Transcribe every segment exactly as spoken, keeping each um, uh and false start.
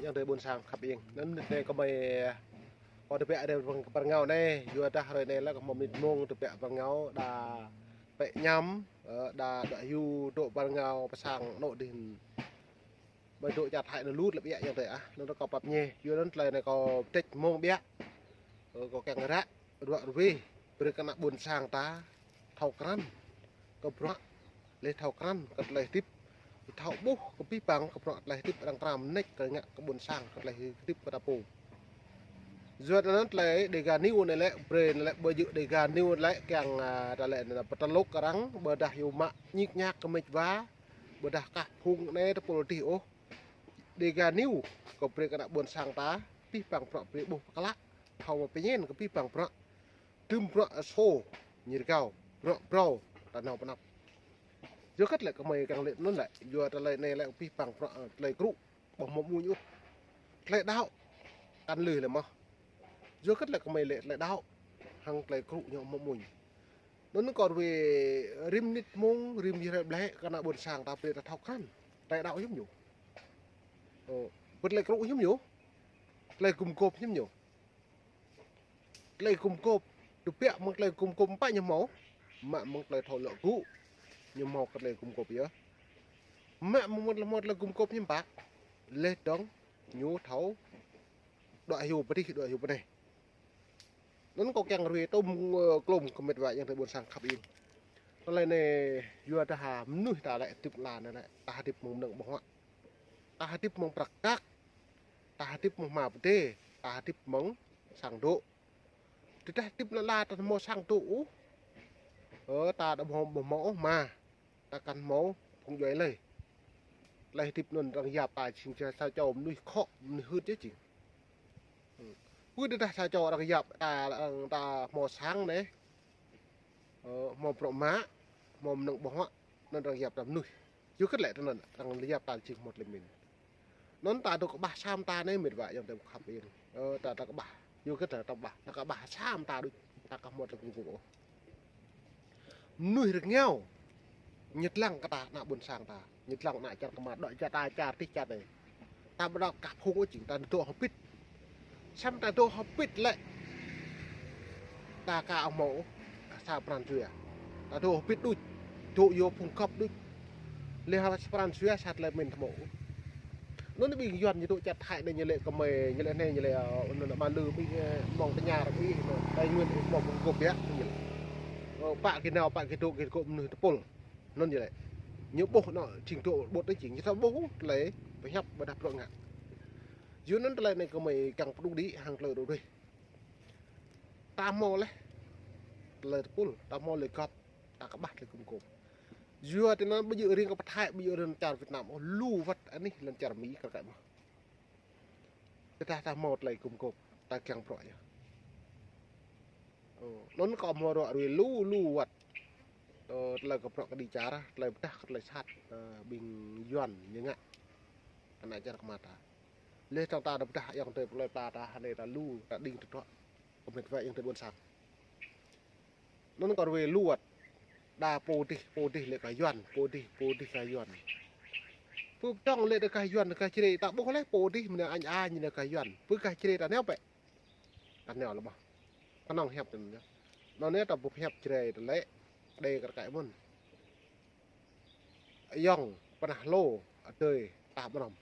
Yang drei ƀuôn sang khăp ing. Anăn mnĭt anei kơ mei, kơ tơbiă drei pơ-, pơ rngao anei, yua dah hruê anei lĕ kơ mâo mnĭt mông tơbiă pơ rngao đa pĕ ñăm, ơ, đa đuĕ hiu dôk pơ rngao pơ sang anôk dih. Mei dôk čar Thái anăn lu tlei ƀiă yang drei ah. Anăn kâo pap ñe, yua anăn tlei anei kâo ptêč mông ƀiă. Ơ, kâo kiăng ră, ruă ruê, brei kơ ană ƀuôn sang ta thâo krăn kơ bruă, leh thâo krăn kơ tlei hdĭp, thâo ƀuh kơ bi păng kơ bruă tlei hdĭp arăng tram mnêč kơ ngă kơ ƀuôn sang kơ tlei hdĭp kơ ta pô. Yua anăn tlei Dega News anei lĕ, brei anei lĕ, ƀu djŏ Dega News lĕ kiăng, a, ta lĕ anăn pơtălôk arăng, ƀudah hiu mă ñik ñak kơ mĭt wa, ƀudah kah phung anei tơpul dih ôh. Dega News kâo brei kơ ană ƀuôn sang ta, bi păng bruă brei ƀuh pơklă, thâo mâo pơñen kơ bi păng bruă. Tŭm bruă sô, ñu rgao, bruă brâo, ta nao pnăp. Yua kơ tlei kơ mei kiăng lĕ anăn lĕ, yua tlei anei lĕ bi păng bruă, ơ, tlei krŭ, ƀuh mâo mmuñ ôh. Tlei đăo, kăn lưh lĕ mơh. Yua kơ tlei kơ mei lĕ tlei đăo, hăng tlei krŭ ñu mâo mmuñ. Anăn kâo ruê rĭm mnĭt mông, rĭm jrei ƀlĕ, kơ ană ƀuôn sang ta brei ta thâo krăn. Tlei đăo hiưm ñu. Ơ, ƀuh tlei krŭ hiưm ñu. Tlei gŭm gôp hiưm ñu. Tlei gŭm gôp, tơbiă mơ̆ng tlei gŭm gôp mpă ñu mâo, mă mơ̆ng tlei thâo lŏ gŭ, ñu mâo kơ tlei gŭm gôp yơh. Mă mơ̆ng mâo tlei gŭm gôp ñu mpă, leh dơ̆ng ñu thâo đuĕ hiu pơ dih, đuĕ hiu pơ anei. Anăn kâo kiăng ruê tŭm, ơ, klŭm kơ mĭt wa yang drei ƀuôn sang khăp ing. Tlei anei yua dah mnuih ta lĕ hdĭp lăn anei lĕ, ta hdĭp mơ̆ng mnơ̆ng ƀơ̆ng huă. Ta hdĭp mơ̆ng prăk kăk, ta hdĭp mơ̆ng hma pdê, ta hdĭp mơ̆ng sang dôk. Tơdah hdĭp lăn ala ta mâo sang dôk ôh. Ơ, ta đa mâo, mâo, mâo ôh hma. Ta kăn mâo phung djuê lei. Tlei hdĭp anăn arăng yap ta jing sa čô mnuih khŏ, mnuih hưt yơh jing. Ơ. Pô tơdah sa čô arăng yap ta, arăng ta mâo sang anei. Ơ, mâo bruă mă, mâo mnơ̆ng ƀơ̆ng huă, anăn arăng yap ta mnuih. Yua kơ tlei anăn, arăng yap ta jing mâo tlei mĭn. Anăn ta dôk kƀah sa mta anei mĭt wa yang drei khăp ing. Ơ, ta, ta kƀah. Yua kơ ta, ta kƀah. Ta kƀah sa mta đuč. Ta kơ mâo tlei gŭm gôp ôh. Mnuih rơngiao. Ñu dlăng kơ ta ană ƀuôn sang ta. Ñu dlăng ană čar kơ mă đuĕ čar ta čar dih čar anei. Ta ƀu đăo kơ phung ôh jing ta dôk hbĭt. Săm ta dôk hbĭt lĕ. Ta ka mâo ôh sa pran jua. Ta dôk hbĭt đuč. Dôk yua phung găp đuč. Leh hŏng sa pran jua sa tlei mĭn ta mâo ôh. Anăn ƀing Yuăn ñu dôk čar Thái anei ñu lĕ kơ mei, ñu lĕ anei, ñu lĕ, ơ, anăn anăn ma lư ƀing, ơ, mơ̆ng tơña ră ƀing, ơ, Tây Nguyên ƀing mâo phung gôp yơh, ñu lĕ. Ơ, pă kơ nao, pă kơ dôk, kơ dôk mnuih tơpul. Anăn ñu lĕ. Ñu ƀuh anăn, trình độ ƀuôn anei jing, ñu thâo ƀuh, tlei, pơhiăp, ƀudah bruă ngă. Yua anăn tlei anei kơ mei kiăng pơdŭng đĭ, hăng tlei rŭ rih. Ta mâo leh, tlei tơpul, ta mâo leh găp, ta kƀah tlei gŭm gôp. Yua ti anăn ƀu djŏ riêng kơ pơ Thái, ƀu djŏ riêng čar Việt Nam, ôh, lu wăt anih lăn čar Mi kơ kơ mơh. Tơdah ta mâo tlei gŭm gôp, ta kiăng bruă yơh. Ơ, anăn kâo mâo ruă ruê lu, lu wăt. Ơ, tlei kơ bruă kơ đĭ čar, tlei ƀudah kơ tlei sat, ơ, ƀing Yuăn ñu ngă. Ană čar kơ mă ta. Leh dơ̆ng ta dôk ƀudah yang drei plei pla ta, hơnei ta lu, ta đing tơdruă. Kơ mĭt wa yang drei ƀuôn sang. Anăn kâo ruê lu wăt. Đa pô dih, pô dih lĕ kơ Yuăn, pô dih, pô dih kơ Yuăn. Pô dơ̆ng lĕ kơ Yuăn, kơ Jrai, ta ƀuh leh pô dih, mnơ̆ng añ añ lĕ kơ Yuăn. Pô kơ Jrai ta nao pĕ. Ta nao leh mơh. Knŏng hiăp tăn yơh. Anăn anei ta ƀuh hiăp Jrai ta lĕ. Đei kơ kơ mơ̆n. Ayŏng, pnah lô, adei, ta ƀrăm.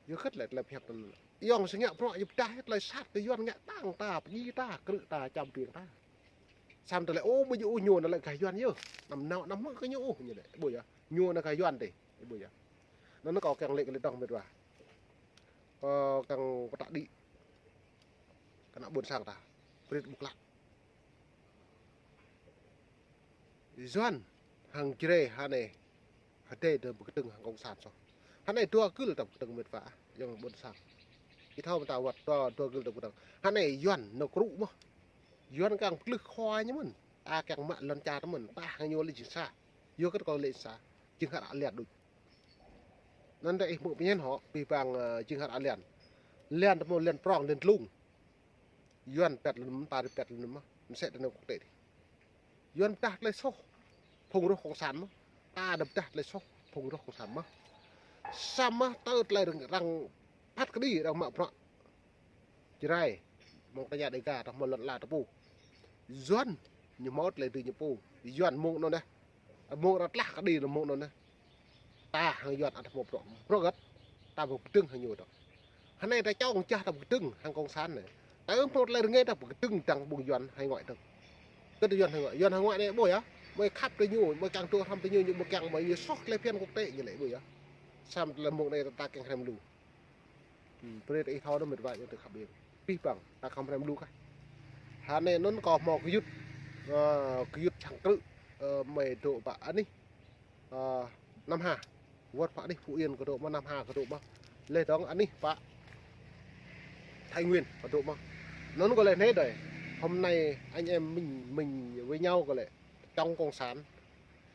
Yua kơ tlei, tlei pơhiăp anăn. Ayŏng si ngă bruă, yua dah, tlei sat kơ Yuăn ngă tang ta, pơdjai ta, krư̆ ta, čăm piêng ta. Săm ta lĕ, ôh, ƀu djŏ ôh ñu anăn lĕ gah Yuăn yơh. Anăm nao, anăm hmư̆ kơ ñu ôh, ñu lĕ, ƀu yơh. Ñu anăn gah Yuăn dih, ƀu yơh. Anăn kâo kiăng lĕ kơ lĕ dơ̆ng mĭt wa. Kâo kiăng pơtă đĭ. Kơ ană ƀuôn sang ta. Brei ƀuh klă. Yuăn hăng Jrai hơnei. Hơdei dơ̆ng bi kdơ̆ng hăng cộng sản soh. Hơnei dua gưl ta bi kdơ̆ng mĭt wa, yang ƀuôn sang. Ih thâo mta wăt dua, dua gưl ta bi kdơ̆ng. Hơnei Yuăn nao krŭ mơh. Yuăn kiăng pơtlưh khua ñu mơ̆n. Ta kiăng mă lăn čar ta mơ̆n. Ta hăng ñu lĕ jing sa. Yua kơ kâo lĕ sa. Jing hăr alĕ đuč. Anăn ta ih mơ̆ pơñen hŏ, bi păng, ơ, jing hăr alĕ. Lăn ta mâo lăn prŏng, lăn tlung. Yuăn pĕt lăn, ta ri pĕt lăn mơh, msĕ ta nao quốc tế dih. Yuăn pơdah tlei soh, phung roh cộng sản mơh. Ta đa pơdah tlei soh, phung roh cộng sản mơh. Săm mơh tơ tlei răng, răng Phat kđi arăng mă bruă Jrai, mơ̆ng tơña Đêga, arăng mâo lăn ala ta pô. Yuăn ñu mâo tơlơi dưi ñu pô. Yuăn mơ̆ng anăn neh. Mơ̆ng arăng tlah kđi anăn mơ̆ng anăn neh. Ta hŏng Yuăn ăt mâo bruă, bruă găt. Ta ƀu kdơ̆ng hŏng ñu dŏ. Hơnei ta čŏng čah ta ƀu kdơ̆ng hŏng cộng sản anei. Ta ƀu mâo tơlơi rơngai ta ƀu kdơ̆ng dăng ƀuôn Yuăn hải ngoại dơ̆ng. Kơ Yuăn hải ngoại, Yuăn hải ngoại anei ƀuh yơh. Mơi khăp tơ ñu, mơi kiăng tŭ hrăm tơ ñu, ñu ƀu kiăng mơi ñu soh tơlơi phiăn quốc tế ñu lĕ ƀuh yơh. Săm tơlơi mơ̆ng anei ta kiăng hrăm lu. Hmm, brei ta ih thâo dơ̆ng mĭt wa ayŏng adei khăp ƀing. Pih păng, ta khăm hrăm lu kah. Hơnei anăn kâo mâo kơ yŭt, ơ, kơ yŭt sang krư̆, ơ, mơi dôk ƀă anih, ơ, Nam Hà. Wăt pă anih Phú Yên kơ dôk mơh, Nam Hà kơ dôk mơh. Leh dŏng anih pă Thái Nguyên kơ dôk mơh. Anăn kâo lĕ anei dơ̆ng. Hôm nay anh em mình, mình với nhau kâo lĕ chống cộng sản.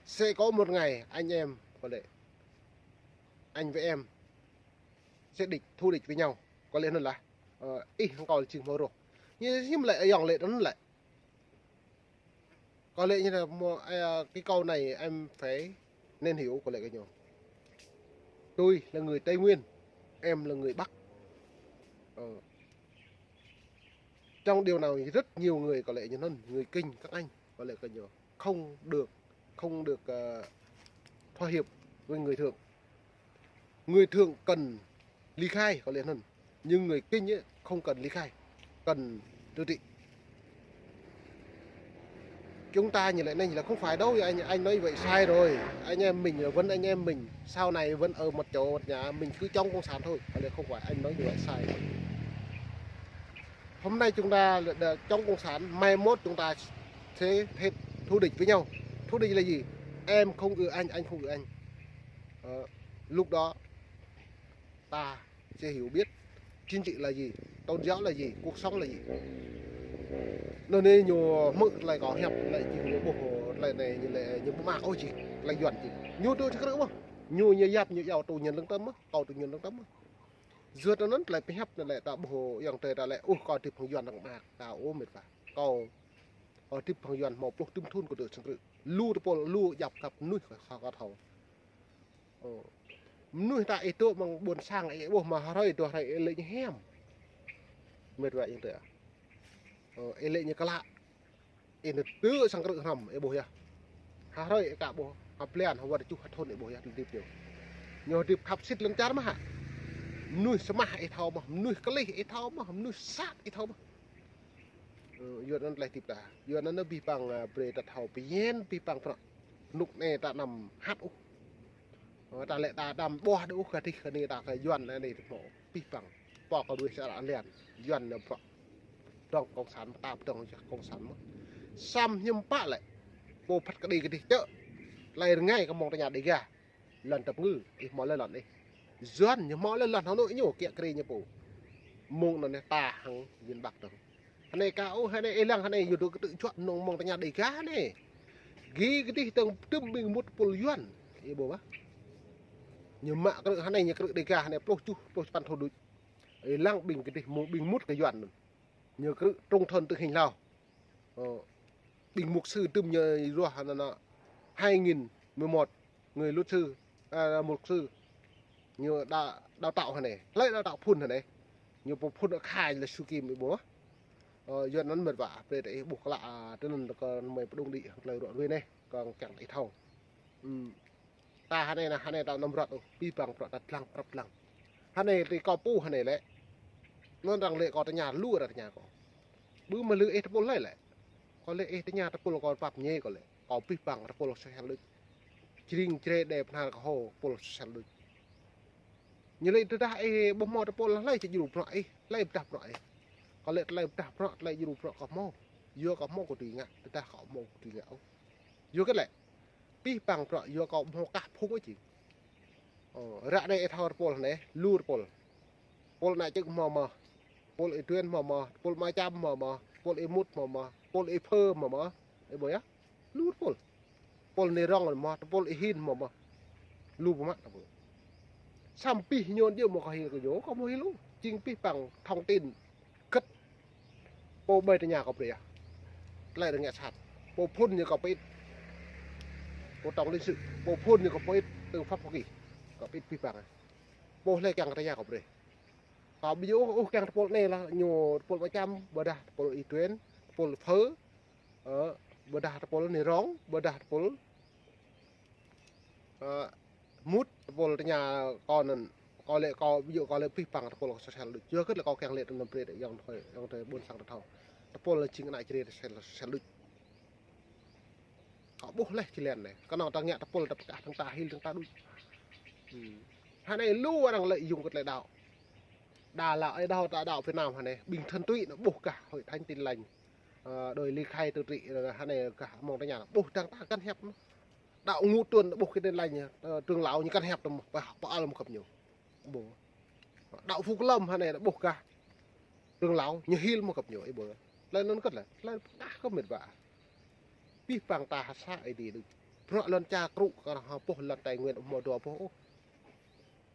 Sẽ có một ngày anh em kâo lĕ, anh với em sẽ địch, thù địch với nhau. Kâo lĕ anăn lah. Ơ, ih hŏng kâo jing mâo roh. Ñu, ñu lĕ ayŏng lĕ anăn lĕ. Kâo lĕ ñu nao mâo, ơ, cái câu này em phải nên hiểu kâo lĕ kơ ñu. Tôi là người Tây Nguyên, em là người Bắc. Ờ. Trong điều này rất nhiều người kâo lĕ ñu anăn, người Kinh các anh kâo lĕ kơ ñu. Không được, không được, ờ, thỏa hiệp với người Thượng. Người Thượng cần ly khai kâo lĕ anăn. Nhưng người Kinh ấy không cần ly khai, cần tự trị. Chúng ta như lĕ anei là không phải đâu, anh, anh nói vậy sai rồi. Anh em mình là vẫn anh em mình, sau này vẫn ở một chỗ một nhà, mình cứ chống cộng sản thôi. Kâo lĕ không phải, anh nói như vậy sai. Hôm nay chúng ta là chống cộng sản, mai mốt chúng ta sẽ thù địch với nhau. Thù địch là gì? Em không ưa anh, anh không ưa anh. Ờ, lúc đó ta sẽ hiểu biết chính trị là gì, tôn giáo là gì, cuộc sống là gì. Anăn anei ñu hmư̆ tơlơi kâo hiăp, tơlơi jing ñu ƀuh, tơlơi anei ñu lĕ ñu ƀu mă ôh jing, tơlơi Yuăn jing. Ñu tŭ sang krư̆ mơh. Ñu, ñu yap, ñu yua tŭ ñu lŏ tăm mơh, kâo tŭ ñu lŏ tăm mơh. Yua anăn tơlơi pơhiăp anăn lĕ ta ƀuh ayŏng adei ta lĕ, ôh, kâo hdĭp hŏng Yuăn arăng mă, ta ôh mĭt wa. Kâo, ơ, hdĭp hŏng Yuăn mâo pluh tŭm thŭn kâo dôk sang krư̆. Lu tơpul, lu djăp găp mnuih kâo, kâo thâo. Ơ. Mnuih ta ih dôk mơ̆ng ƀuôn sang ih ƀuh mă hrơi dua hrơi ih lĕ ñu hiam. Mĭt wa ayŏng adei. Ơ, ih lĕ ñu klă. Ih nao dôk sang krư̆ hrăm ih ƀuh yơh. Hrơi ih ka ƀuh, ha blan, ha wăt čuh, ha thŭn ih ƀuh yơh hdĭp ñu. Ñu hdĭp khăp sĭt lăn čar mơh hă. Mnuih smah ih thâo mơh, mnuih klih ih thâo mơh, mnuih sat ih thâo mơh. Ơ, yua anăn tơlơi hdĭp ta. Yua anăn pih păng, ơ, brei ta thâo pơñen pih păng bruă. Hnŭk anei ta anăm hăt ôh. Ơ, ta lĕ ta đăm ƀuah dôk ôh kơ dih kơ anei ta kơ Yuăn anei tơpul. Pih păng. Pô kơ đuĕ sa ară liăn. Yuăn nao bruă. Dŏng cộng sản ta dŏng jăk cộng sản mơh. Săm hiăm pă lĕ. Pô phat kđi kơ dih čơ. Tơlơi rơngai kơ mơ̆ng tơña Đêga. Lăn tăp ngư, ih mâo leh lăn ih. Yuăn ñu mâo leh lăn Hà Nội ñu kiă kriê ñu pô. Mơ̆ng anăn neh ta hŏng Yuăn Bắc dơ̆ng. Hơnei ka ôh, hơnei ih lăng hơnei ñu dôk ktư̆ juă mơ̆ng, mơ̆ng tơña Đêga anei. Gĭ kơ dih dơ̆ng tŭm ƀing mŭt tơpul Yuăn. Ih ƀuh mơh. Ñu mă krư̆ hơnei ñu krư̆ Đêga hơnei pluh čuh, pluh čpăn thŭn đuč. Ih lăng ƀing kơ dih mơ̆ng ƀing mŭt kơ Yuăn anăn. Ñu krư̆ trung thân tử hình Lào. Ơ, ƀing mục sư tŭm ñu ruah anăn, hai nghìn mười một, người luật sư, à, mục sư. Ñu đa-, đào tạo hơnei. Hlei đào tạo phŭn hơnei. Ñu pô phŭn khai lĕ Su Kim ih ƀuh. Ơ, yua anăn mĭt wa, brei ta ih ƀuh klă, à, tơ anăn kơ mơi pơdŭng đĭ hŏng tơlơi ruă ruê anei, kơ kiăng ih thâo. Ưm. Ta hơnei neh, hơnei ta anăm ruăt ôh, pih păng bruă ta dlăng, prăp dlăng. Hơnei ti kâo pô hơnei lĕ. Anăn arăng lĕ kâo tơña, lu arăng tơña kâo. Ƀu mă lĕ ih tơpul lei lĕ. Kâo lĕ ih tơña tơpul kâo pap ñe kâo lĕ. Kâo pih păng tơpul social đuč. Jring jre đe pnar kơ hŏ tơpul social đuč. Ñu lĕ tơdah ih ƀuh mâo tơpul hlei či djru bruă ih, hlei pơdah bruă ih. Kâo lĕ tơlơi pơdah bruă, tơlơi djru bruă kâo mâo. Yua kâo mâo kâo dưi ngă, tơdah kâo mâo kâo dưi ngă ôh. Yua kơ lĕ. Pih păng bruă yua kâo mâo kah phung ôh jing. Ơ, ră anei ih thâo tơpul anei, lu tơpul. Tơpul ană čư̆ mâo mơh. Tơpul Y Tuyên mâo mơh. Tơpul Ama Čăm mâo mơh. Tơpul Y Mut mâo mơh. Tơpul Y Phơ mâo mơh. Ih ƀuh yơh. Lu tơpul. Tơpul Ni Rong mâo mơh. Tơpul Y Hin mâo mơh. Lu pơmă tơpul. Săm pih ñu djŏ mâo kâo hil kơ ñu, kâo mâo hil lu. Jing pih păng thông tin. Kơ̆t. Pô ƀai tơña kâo brei yơh. Tơlơi arăng ngă sat. Pô phŭn ñu kâo pơĭt. Pô tổng lãnh sự. Pô phŭn ñu kâo pơĭt tư pháp Hoa Kỳ. Kâo pơĭt pih păng. Pô hlei kiăng tơña kâo brei. Kâo ƀu djŏ ôh, ôh, kiăng tơpul anei lah, ñu tơpul mčăm, ƀiădah tơpul Y Tuen, tơpul Phơ, ơ, ƀiădah tơpul Nirong, ƀiădah tơpul, ơ, Mŭt, tơpul tơña kâo anăn, kâo lĕ kâo ƀu djŏ kâo lĕ pih păng tơpul kơ sel đuč. Yua kơ lĕ kâo kiăng lĕ tơnăn brei ayŏng thâo, ayŏng adei ƀuôn sang ta thâo. Tơpul lĕ jing ana črê sel, sel đuč. Kâo ƀuh leh čilen anei. Knŏng ta ngă tơpul ta pơkah thăng ta hil thăng ta đuč. Hmm. Hơnei lu arăng lợi dụng kơ tơlơi đăo. Đa là ai đăo ta đăo Việt Nam hơnei. Bình Thuận tui anăn ƀuh kah Hội Thánh Tin Lành. Ơ, đôi ly khai tự trị, ơ, hơnei kah mơ̆ng tơña ƀuh thăng ta kăn hiăp. Đăo ngũ tuần ƀuh kơ Tin Lành, ơ, trưởng lão ñu kăn hiăp tăm, pơ, pơ al mkăp ñu. Ƀuh. Đăo Phúc Lâm hơnei ƀuh kah trưởng lão ñu hil mkăp ñu, ih ƀuh. Tơlơi anăn kơt lĕ, tơlơi pơkah kơ mĭt wa. Pih păng ta ha sa ai di đuč. Bruă lăn čar krŭ kơ arăng ha boh lăn Tây Nguyên amâo dua boh ôh.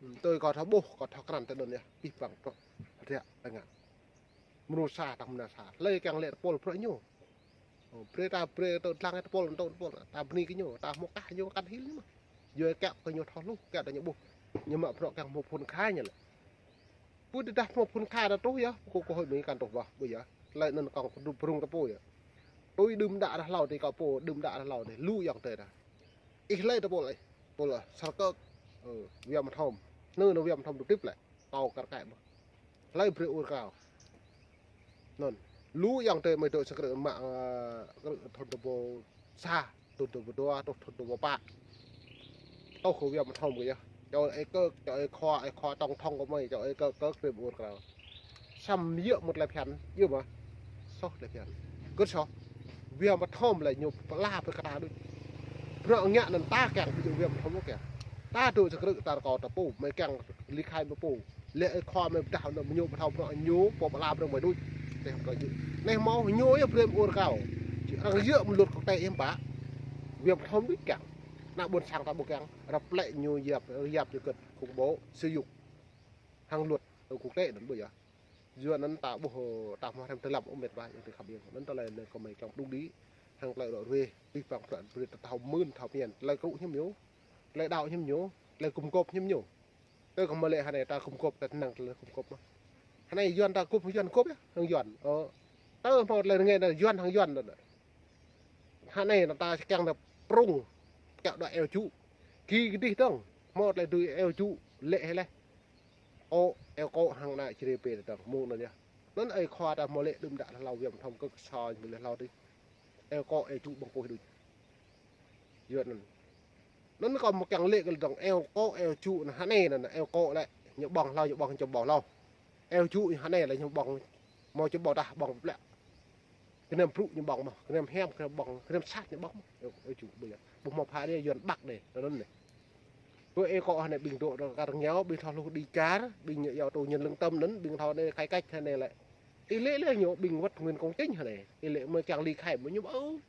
Hmm, tui kâo thâo ƀuh, kâo thâo krăn tơ anăn yơh. Pih păng bruă. Hriă, tơngă. Mrô sa, tang mna sa. Hlei kiăng lĕ tơpul bruă ñu. Ơ, brei ta, brei ta dlăng tơpul, tơpul, tơpul. Ta bơni kơ ñu, ta hmâo kah ñu kăn hil ñu mơh. Yua kiă kơ ñu thâo hluh, kiă kơ ñu ƀuh. Ñu mă bruă kiăng hmâo phŭn khai ñu lĕ. Pui tơdah hmâo phŭn khai ta truh yơh, kơ, kơ hội mi kăn truh wah, ƀuh yơh. Tơlơi anăn kâo kơ brŭng ta pô yơh. Tui đưm đă rah hlâo ti kâo pô, đưm đă rah hlâo ti, lu ayŏng adei ta. Ih hlei tơpul ih, tơpul Sar Kơk, ơ, Wiam Thom. Nư nư Wiam Thom tŭ tip lĕ, kâo kar kaĭ mơh. Hlei brei ur kâo. Anăn, lu ayŏng adei mơi dôk sang krư̆ mă, ơ, krư̆ thŭn dua êbâo sa, thŭn dua êbâo dua, truh thŭn dua êbâo pă. Tŏ kơ Wiam Thom kơ yơh. Čô ê kơk, čô ê khua, ê khua tŏng thŏng kơ mơi, čô ê kơk, kơk brei ur kâo. Săm yơh mŭt lĕ phiăn, yơh mơh. Soh lĕ phiăn. Kơt soh. Wiam Thom lĕ ñu pla pơkra đuč. Bruă ngă anăn ta kiăng ƀu djŏ Wiam Thom kiăng. Ta dôk sang krư̆ ta rơkâo ta pô, mơi kiăng ly khai mơi pô. Lĕ ê khua mơi pơdah anăn ñu pơthâo bruă ñu, pô pla bruă mơi đuč. Teh kơ jih. Anei mâo ñu yơh brei ur kâo. Či arăng yơh mlŭt kơ tê im pă. Wiam Thom đuč kiăng. Ană ƀuôn sang ta ƀu kiăng. Răp lĕ ñu yap, yap ñu kơt khủng bố, sử dụng hăng luật, ơ, quốc tế anăn ƀuh yơh. Yua anăn ta ƀuh, ta mâo hrăm tơlăm ôh mĭt wa, ayŏng adei khăp yơh. Anăn tơlơi anei kơ mơi kiăng đŭng đĭ, hăng tơlơi ră ruê, pih păng prăk brei ta thâo mưn, thâo mĭn, tơlơi krŭ hiăm ñu, tơlơi đăo hiăm ñu, tơlơi gum gôp hiăm ñu. Tơ kơ mơi lĕ hơnei ta gum gôp, ta năng tơlơi gum gôp mơh. Hơnei Yuăn ta gôp, Yuăn gôp yơh, hăng Yuăn. Ơ, tơ mâo tơlơi rơngai ta Yuăn hăng Yuăn. Hơnei ta kiăng ta prŭng, kiăng đuĕ eo čŭ. Ki kdih dơ̆ng, mâo tơlơi dưi eo čŭ, lĕ hĕ leh. Ô, eo kŏ hăng ană črê pê dơ̆ng, mơ̆ng anăn yơh. Anăn ơi khua ta mâo lĕ đưm đă hlâo Wiam Thom kơ kơ sa ñu lĕ hlâo tih. Eo kŏ eo čŭ ƀơ̆ng kuih đuč. Yua anăn. Anăn kâo mâo kiăng lĕ kơ dơ̆ng eo kŏ eo čŭ anăn hơnei anăn eo kŏ lĕ. Ñu ƀơ̆ng hlâo, ñu ƀơ̆ng čăm ƀâo hlâo. Eo čŭ hơnei lĕ ñu ƀơ̆ng mâo čăm ƀâo tah ƀơ̆ng plĕ. Knăm prŭ ñu ƀơ̆ng mơh, knăm hiam, knăm ƀơ̆ng, knăm sat ñu ƀơ̆ng mơh. Ơ, ơ, čŭ ƀuh yơh. Ƀuh mâo phă anei Yuăn Bắc anei, anăn anei. Ơ, ê kŏ hơnei ƀing dôk dôk kar ngiao, ƀing thâo hluh đĭ čar, ƀing ñu yua tŭ ñu lưng tâm anăn, ƀing thâo anei khai cách hơnei lĕ. Ih lĕ lĕ ñu ƀing wăt Nguyễn Công Chính hơnei. Ih lĕ mơi kiăng ly khai mơi ñu ƀuh.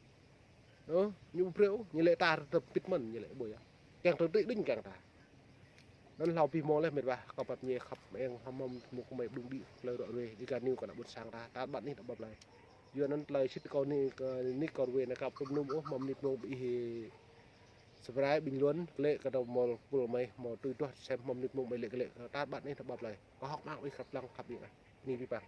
Ơ, ñu brei, ñu lĕ ta rơp pĭt mơ̆n, ñu lĕ ƀuh yơh. Kiăng tơl tĭ đĭng kiăng ta. Anăn hlâo bi mâo leh mĭt wa, kâo pap ñê khăp êng hăm mơ̆ng mŭk mơi đŭng đĭ, tơlơi ră ruê, Dega News kơ ană ƀuôn sang ta, ta ƀuh anih ta ƀuh leh. Yua anăn tơlơi sĭt kâo anei, kơ anih kâo ruê anei kâo pơm nŭm ôh, mâo mnĭt mông ih subscribe, bình luận, klĕ kơ dơ̆ng mâo pul mơi, mâo tui duah sem mâo mnĭt mông mơi lĕ klĕ, ta ƀuh anih ta ƀuh leh. Kâo hŏk mơak ih khăp lăng khăp êng ah. Anei bi păng.